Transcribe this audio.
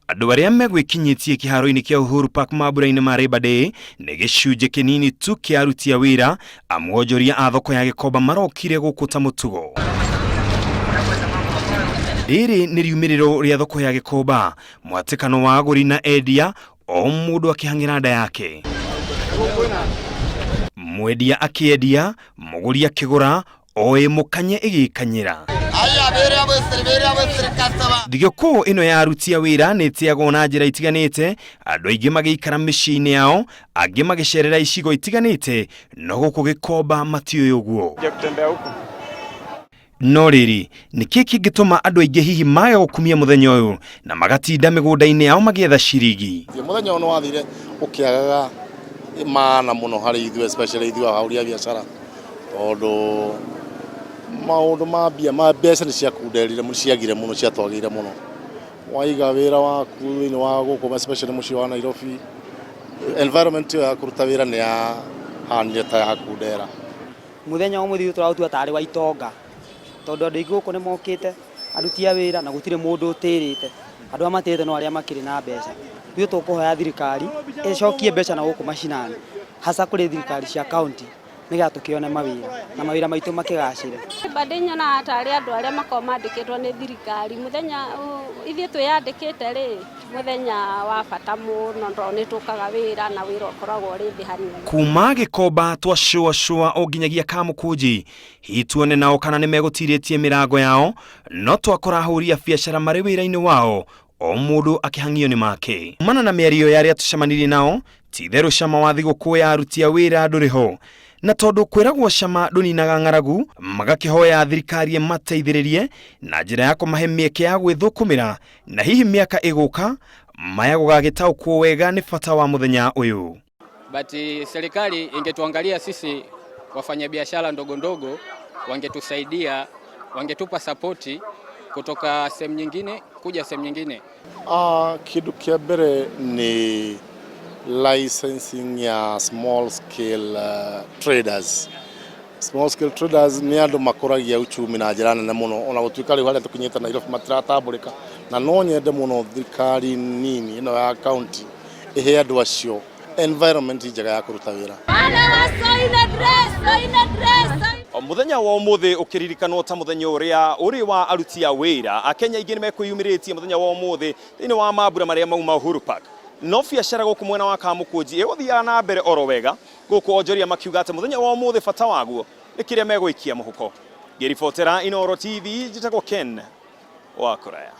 Andũ arĩa megwĩkinyĩtie kĩharo-inĩ kĩa Uhuru Park mambura-inĩ ma Labour Day nĩ gĩcunjĩ kĩnini tu kĩa aruti a wĩra, amu onjoria a thoko ya Gĩkomba marokire gũkũ ta mũtugo. Rĩrĩ nĩ riumĩrĩro rĩa thoko ya Gĩkomba, mwatĩkano wa agũri na endia, o mũndũ akĩhang'ĩra nda yake. Mwendia akĩendia, mũgũri akĩgũra, o ĩ mũkanye ĩgĩkanyĩra. Thigũkũ ĩno ya aruti a wĩra nĩ ĩtĩagwo na njĩra itiganĩte, andũ aingĩ magĩikara mĩciĩ-inĩ yao, angĩ magĩcerera icigo itiganĩte, no gũkũ Gĩkomba matiũĩ ũguo. No rĩrĩ, nĩ kĩĩ kĩngĩtũma andũ aingĩ hihi mage gũkumia mũthenya ũyũ na magatinda mĩgũnda-inĩ yao magĩetha ciringi? Mũthenya ũyũ nĩ wathire ũkĩagaga maana mũno harĩ ithuĩ especially ithuĩ ahũri a biacara tondũ maũndũ ma mbia ma mbeca nĩ ciakunderire mũno ciagire mũno ciatwagĩire mũno. Waiga wĩra waku thĩinĩ wa gũkũ especially mũciĩ wa Nairobi, environment ĩyo ya kũruta wĩra nĩ yahanire ta yakundera. Mũthenya wa ũmũthĩ ithuĩ tũraũtua tarĩ wa itonga, tondũ andũ aingĩ gũkũ nĩ mokĩte, aruti a wĩra na gũtirĩ mũndũ ũtĩrĩte. Andũ arĩa matĩrĩte no arĩa makĩrĩ na mbeca. Ithuĩ tũkũhoya thirikari ĩcokie mbeca na gũkũ macinani, hasa kũrĩ thirikari cia kaũntĩ nĩgetha tũkĩone mawĩra na mawĩra maitũ makĩgacĩre. Bado nyonaga tarĩ andũ arĩa makoragwo mandĩkĩtwo nĩ thirikari mũthenya ithuĩ twĩyandĩkĩte rĩ, mũthenya wa bata mũno tondũ nĩ tũkaga wĩra na wĩra ũkoragwo ũrĩ thĩ hanini. Kuma Gĩkomba twacũacũa o nginyagia Kamũkũnji, hihi tuone nao kana nĩmegũtirĩtie mĩrango yao, no twakora ahũri a biacara marĩ wĩra-inĩ wao, o mũndũ akĩhang'io nĩ make. Kumana na mĩario ya arĩa tũcemanirie nao, ti itherũ cama wa thigũkũ ya aruti a wĩra ndũrĩ ho. Na tondũ kwĩragwo cama ndũninaga ng'aragu, magakĩhoya thirikari ĩmateithĩrĩrie na njĩra ya kũmahe mĩeke ya gwĩthũkũmĩra na hihi mĩaka ĩgũka maya gũgagĩtaũkwo wega nĩ bata wa mũthenya ũyũ. But serikali ingetuangalia sisi wafanyabiashara ndogo ndogo, wangetusaidia, wangetupa sapoti kutoka sehemu nyingine kuja sehemu nyingine. Kĩndũ kĩa mbere nĩ licensing ya small scale traders. Small scale traders nĩ andũ makũragia uchumi na njĩra nene mũno ona gũtuĩka rĩu harĩa tũkinyĩte Nairobi matiratambũrĩka, na no nyende mũno thirikari nini ĩno ya county ĩhe andũ acio environment njega ya kũruta wĩra. Mũthenya wa ũmũthĩ ũkĩririkanwo ta mũthenya ũrĩa ũrĩ wa aruti a wĩra, Akenya aingĩ nĩ mekwĩyumĩrĩtie mũthenya wa ũmũthĩ thĩinĩ wa mambura marĩa mauma Uhuru Park. No biacara gũkũ mwena wa Kamũkũnji ĩgũthiaga na mbere oro wega, gũkũ onjoria makiuga atĩ mũthenya wa ũmũthĩ bata waguo nĩ kĩrĩa megũikia mũhuko. Ngĩribotera Inooro TV, njĩtagwo Ken wa Kũraya.